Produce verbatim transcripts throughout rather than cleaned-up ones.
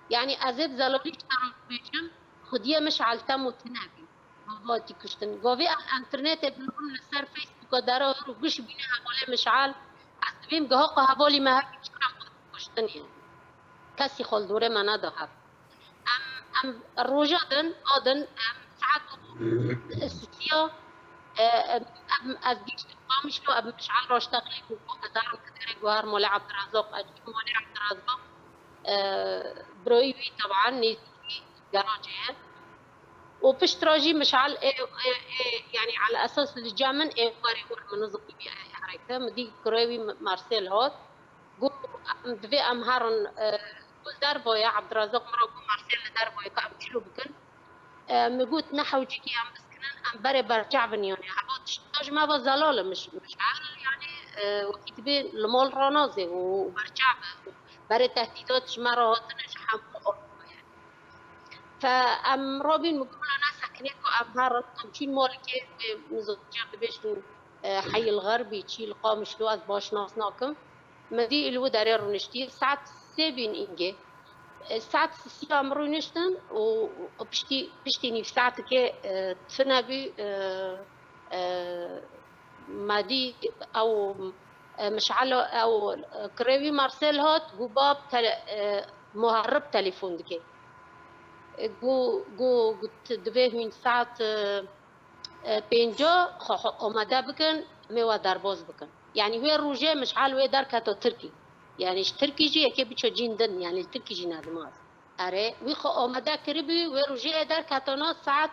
Yanî ez ê bi zelalî ji te re bêjim, xwediyê Mişal tem û tune bî. Gava tî kuştin. Gavê em enternetê birin li ser Facebooka dera hir û giş bîne hevalê Mişal. Ez dibêm giha ku hevalî me her çiqas xwe kuştin ye. Kesî xwe li dorê me neda hev. Em, em roja din, a din, em saet sisiya, e, em, em, ez gihiştim Qamişlo, em Mişal raşteqlê ku ku ez herim kiderê guhar Malê Abdirazaq, ez çûm Malê Abdirazaq, e, broyî wî teban nêzîkî garajê ye. Û pişt re jî Mişal ê, ê, ê, yanî ala esas li cem min ê warê wir min nizik bî hereke. Min dî kurê wî Marsêl hat. Got, em divê em herin, e, got dervoye, Abdirazaq min re got Marsêl li dervoye ka em çilo bikin. E, min got ne hewcikî em biskinin, em berê berçavin yanî. Heva tişta ji me ve zelal e, Miş-, Mişal yanî, e, wekî dibê li mal ranazê û berçav e. Berê tehdîdat ji me re hatine ji hemû Ewropa yanî. Fe em rabîn min got wela ne sekinê ku em herin, em çîn malikê wê min zodiya dibêjin, e, heyil xerbî çî li Qamişlo ez baş nas nakim. Min dî li wî derê rûniştî. Saet sê bîn îngê. E, saet sisiya em rûniştin û, û piştî, piştî nîv saetikê, e, tune bî, e, e, me dî ew, e, Mişalo, ew, e, kirê wî Marsêl hat, got bab tele-, e, Muharib telefon dike. E, got, got, got, divê hûn saet, e, e, pênca xwe, xwe amade bikin, em ê we derbas bikin. Yanî wê rojê Mişal wê derketo Tirkî. Yanî ji Tirkî jî yekê biço cîn din, yanî li Tirkî jî nedimaz. Erê, wî xwe amade kiribû, wê rojê yê derketona saet,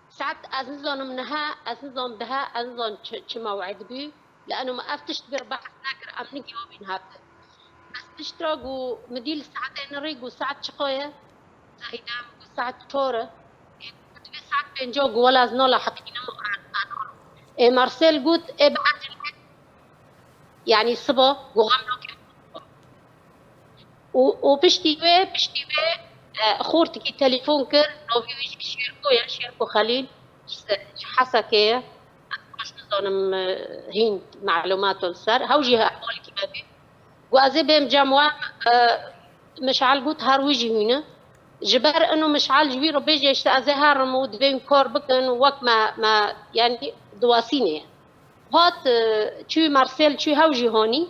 saet ez nizanim niha, ez nizanim diha, ez nizanim çi, çi mew'id bû. Li eno me ev tişt bir behs nekir, em nigiyabîn hate. Bes pişt re got, min dî li saetê nirî got, saet çiqa ye? Zehîde min got, saet çar e. Ê, got, divê saet pênca got, wela ez nala heqînim. Ê, Marsêl got, ê, bi ecil. Yanî siba, got, xem nake. Û, û piştî wê, piştî wê, e, xortikî telefon kir, navê wî jî Şêrko ye, Şêrko Xelîl, ji se-, ji Hesekê ye. Ez baş nizanim, e, hîn melûmat li ser. Hew jî hevalekî me bî. Got, ez ê bêm cem we, e, Mişal got, her wî jî hûn e. Ji ber ino Mişal ji wî re bêje, işte, ez ê herim û divê hûn kar bikin û wek me, me, yanî, diwasînê ye. Hat, e, çû Marsêl, çû hew jî hanî.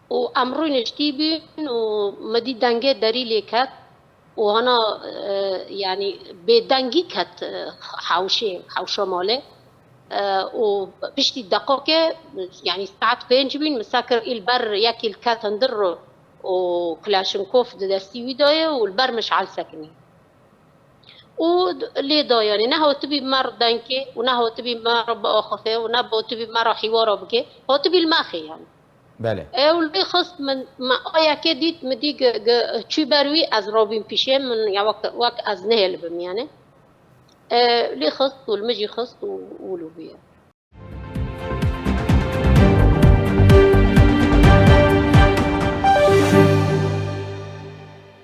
Û em rûniştî bûn û min dî dengê derî lê ket û hana, e, yanî bêdengî ket, e, hewşê, hewşa malê. E, û piştî deqokê, yanî saet pênc bîn, min sekir îl ber yekî li ket hundir û Klaşinkov di destî wî dayê û li ber Mişal sekinî. Û lê da, yanî ne hatibî me re dengê û ne hatibî me re biaxifê û ne hatibî me re hîwara bikê, hatibî li me xê yanî. Belê. Ew lê xist min, me ayekê dît, min dî ge-, ge-, çû ber wî, ez rabîm pîşê min, ya wek, wek ez nehêlibim yanî. E, lê xist û li min jî xist û wilo bûye.